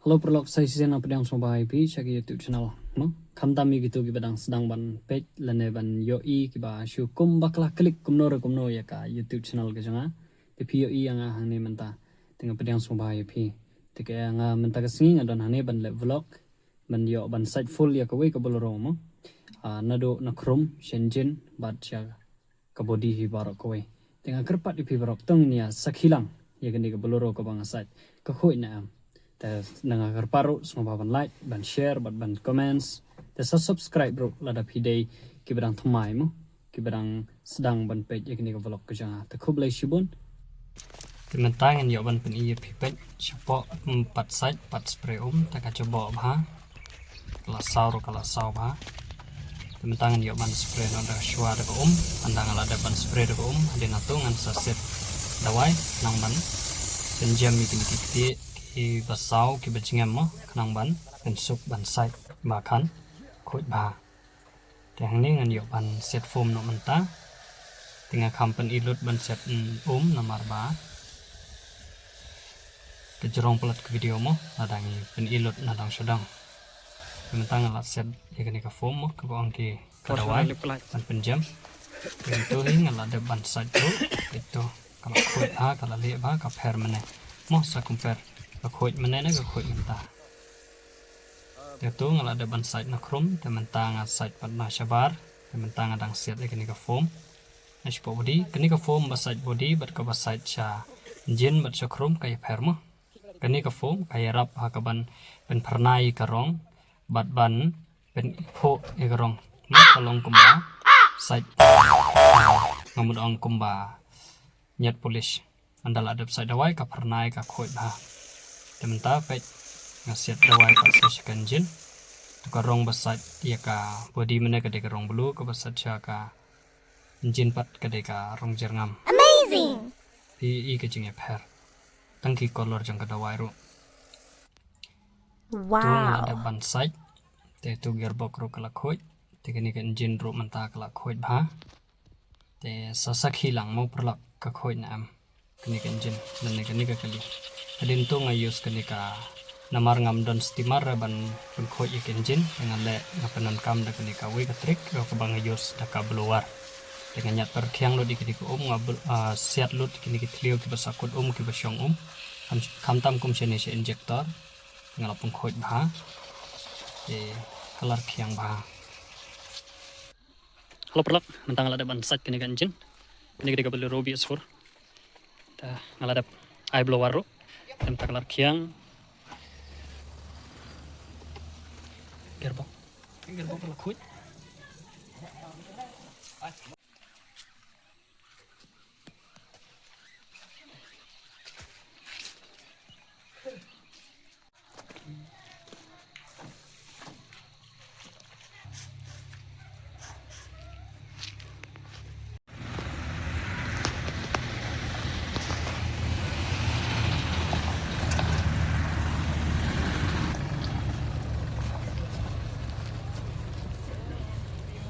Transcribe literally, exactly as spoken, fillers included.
Hello paralok, sa shisien nga pdiang sngewbha ïa phi sha ka YouTube channel. Mo, khamtam ïa kito kiba dang sdang ban peit lane ban ïohi kiba shu kum bakla klik kumno re kumno ïa ka YouTube channel ka jong nga. Te phi ïohi ïa nga hangne mynta. Te nga pdiang sngewbha ïa phi. Te ka nga mynta ka sngi nga don hangne ban leh vlog ban ïoh ban sait full ïa kawei ka Bolero mo. Ah, naduh na khrum, sha engine bad sha ka body hi baroh kawei. Te nga kyrpad ïa phi baroh, to ngin ïa sakhi lang ïa kane ka Bolero kaba nga sait, ka khuid ne em. Te na nga kyrpad ruh sngewbha ban like, ban share bad ban comments. Te sa subscribe ruh lada phi dei kiba dang thymmai mo, kiba dang sdang ban peit ïa kane ka vlog ka jong nga. Te khublei shibun. Te mynta ngan ïoh ban pyni ïa phi peit shapoh, mm, pat sait, pat spray um, te ka jaboh bha. Ka la saw ruh ka la saw bha. Te mynta ngan ïoh ban spray noh da shuwa da ka um. Ynda nga la dep ban spray da ka um, hadien nangto ngan sa siat dawai khnang ban pynjem ïa kine ki ktieh kiba saw kiba jngem mo, khnang ban pynsuk ban sait ba kan khuid bha. Te hangne ngan ïoh ban siat foam noh mynta. Te nga kham pyni lut ban siat, mm, um namar ba ka jrong palat ka video mo, lada ngi pyni lut na dang sha dang. Te mynta nga la siat ïa kane ka foam mo, kaba ong ki ka dawai ban pynjem. Te to hi nga la dep ban sait ruh. Te to ka la khuid bha, ka la lieh bha, ka pher mynne. Mo sa compare ka khuid mynne ne ka khuid mynta. Te to nga la dep ban sait na khrum, te mynta nga sait pat na shabar, te mynta nga dang siat ïa kane ka foam. Na shapoh body, kane ka foam ba sait body bad kaba sait sha engine bad sha khrum ka ïapher mo. Kane ka foam ka ïarap ha kaban pynphyrnai ka rong bad ban pynphuh ïa ka rong. Mo ka long kumba sait, ah, nga mut ong kumba ñiat polish. Ynda la dep sait dawai ka phyrnai ka khuid bha. Te mynta peit nga siat dawai pat sha ka engine. To ka rong ba sait ïa ka body mynne ka dei ka rong blue, kaba sait sha ka engine pat ka dei ka rong jyrngam. Amazing! Phi i ka jingïapher. Tang ki colour jong ka dawai ruh. Wow. To nga la dep ban sait. Te to gearbox ruh ka la khuid. Te kane ka engine ruh mynta ka la khuid bha. Te sa sakhi lang mo paralok ka khuid ne em kane ka engine lane kane ka kali. Hadien to nga use kane ka, namar ngam don steamer re ban pynkhuid ïa ka engine, te nga leh, nga pyndonkam da kane kawei ka trick, ïa kaba nga use da ka blower. Te nga ñiad pyrkhiang lut ïa kane ka um, nga bl-, ah, siat lut kine ki thliew kiba sa kut um, kiba shong um. Kham, khamtam kum shane sha injector. Nga la pynkhuid bha. Te ka la rkhiang bha. Hello paralok, mynta nga la dep ban sait kane ka engine. Kane ka dei ka Bolero B S four. Te nga la dep ai blower ruh. Te mynta ka la rkhiang. Gearbox. Gearbox ka la khuid.